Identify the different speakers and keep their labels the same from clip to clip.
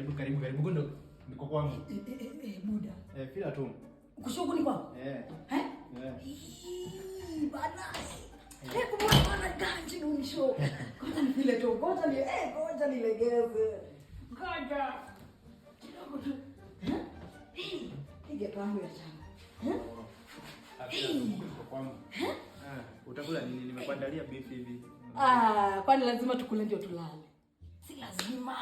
Speaker 1: Karibu, karibu, karibu. Gondo niko kwangu.
Speaker 2: Eh, eh, eh, buda.
Speaker 1: Eh, feel tu.
Speaker 2: Kushuku ni kwako?
Speaker 1: Eh.
Speaker 2: Eh?
Speaker 1: Eh.
Speaker 2: Ii, bana. Eh, kumwona bana ganji ni unisho. Ngoja ni vile tu. Ngoja ni eh, ngoja nilegeze. Ngoja. Kidogo tu. Eh? Hii, pige pangu ya chama. Eh?
Speaker 1: Feel niko kwangu. Eh, utakula nini? Nimekuandalia beef hivi.
Speaker 2: Ah, kwani lazima tukule ndio tulale? Si lazima.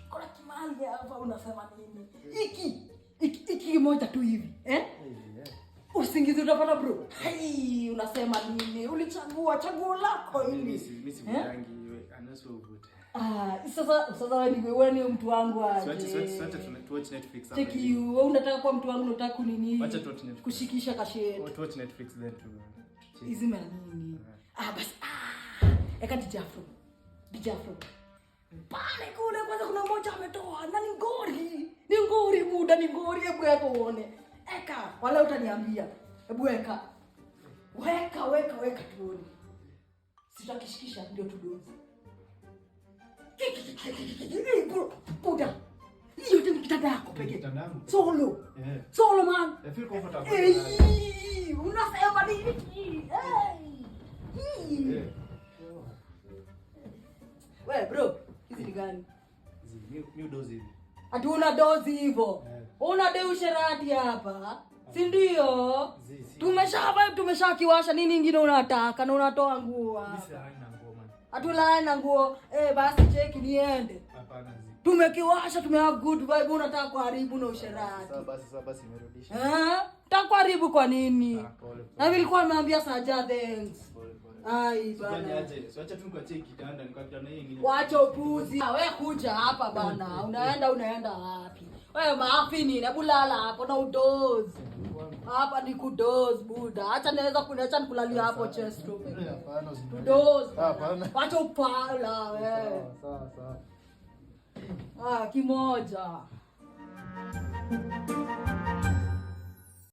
Speaker 2: Kuna kimali hapa, unasema nini? Hiki hiki hiki moja tu hivi. Eh?
Speaker 1: Eh.
Speaker 2: Usingizi utapata, bro. Hey, unasema nini? Ulichagua chaguo lako
Speaker 1: Mimi
Speaker 2: hili.
Speaker 1: si mimi si
Speaker 2: Eh?
Speaker 1: vutangi, unless wewe uvute.
Speaker 2: Ah, sasa wewe ni mtu wangu aje?
Speaker 1: Siwache tu watch Netflix hapa
Speaker 2: Cheki
Speaker 1: hivi.
Speaker 2: wewe unataka kuwa mtu wangu, unataka kunini?
Speaker 1: Wacha tu watch Netflix.
Speaker 2: Kushikisha kashetu.
Speaker 1: Tu watch Netflix then tu.
Speaker 2: Hizi mara nini? Ah, basi ah, eka DJ Afro. DJ Afro. Pale kule kwanza kuna mmoja ametoa na ni ngori. Ni ngori, muda ni ngori, hebu weka uone. Eka, wala utaniambia. Hebu weka. Weka, weka, weka tuone. Sitakishikisha ndio tudozi. Hey, bro, buda. Hiyo ndio kitanda yako pekee.
Speaker 1: Kitanda yangu.
Speaker 2: Solo.
Speaker 1: Eh.
Speaker 2: Solo, man.
Speaker 1: I feel comfortable.
Speaker 2: Hey, unasema nini? Hey. Hey.
Speaker 1: Eh.
Speaker 2: We bro, hizi ni gani?
Speaker 1: Zi, mi udozi hivi.
Speaker 2: Ati una dozi hivyo?
Speaker 1: Eh.
Speaker 2: Una deusherati hapa? Si ndio?
Speaker 1: Zi, zi.
Speaker 2: Tumesha vibe, tumesha kiwasha, nini ingine unataka na unatoa nguo
Speaker 1: Mimi
Speaker 2: hapa?
Speaker 1: silali na nguo, man.
Speaker 2: Hatulali na nguo. Eh, basi cheki niende.
Speaker 1: Hapana, zi.
Speaker 2: Tumekiwasha, tume have good vibe, unataka kuharibu na usherati.
Speaker 1: Sasa basi imerudisha.
Speaker 2: Eh? Unataka kuharibu kwa nini?
Speaker 1: Ah, pole, pole.
Speaker 2: Na nilikuwa nimeambia Saja thanks.
Speaker 1: Pole pole.
Speaker 2: Ai
Speaker 1: Sifanye
Speaker 2: bana.
Speaker 1: aje? Siacha tu nikuachie kitanda, nikuachie na hii ingine.
Speaker 2: Wacha upuzi. Ah, we kuja hapa bana. Unaenda wapi? Wewe maafi nini? Hebu lala hapo na udozi. Hapa ni kudozi, buda. Acha naweza kuniacha nikulalia hapo chest tu.
Speaker 1: Eh, hapana, usiniangalie.
Speaker 2: Tudozi.
Speaker 1: Ah, hapana.
Speaker 2: Wacha upala wewe.
Speaker 1: Sawa, sawa.
Speaker 2: Ah, kimoja.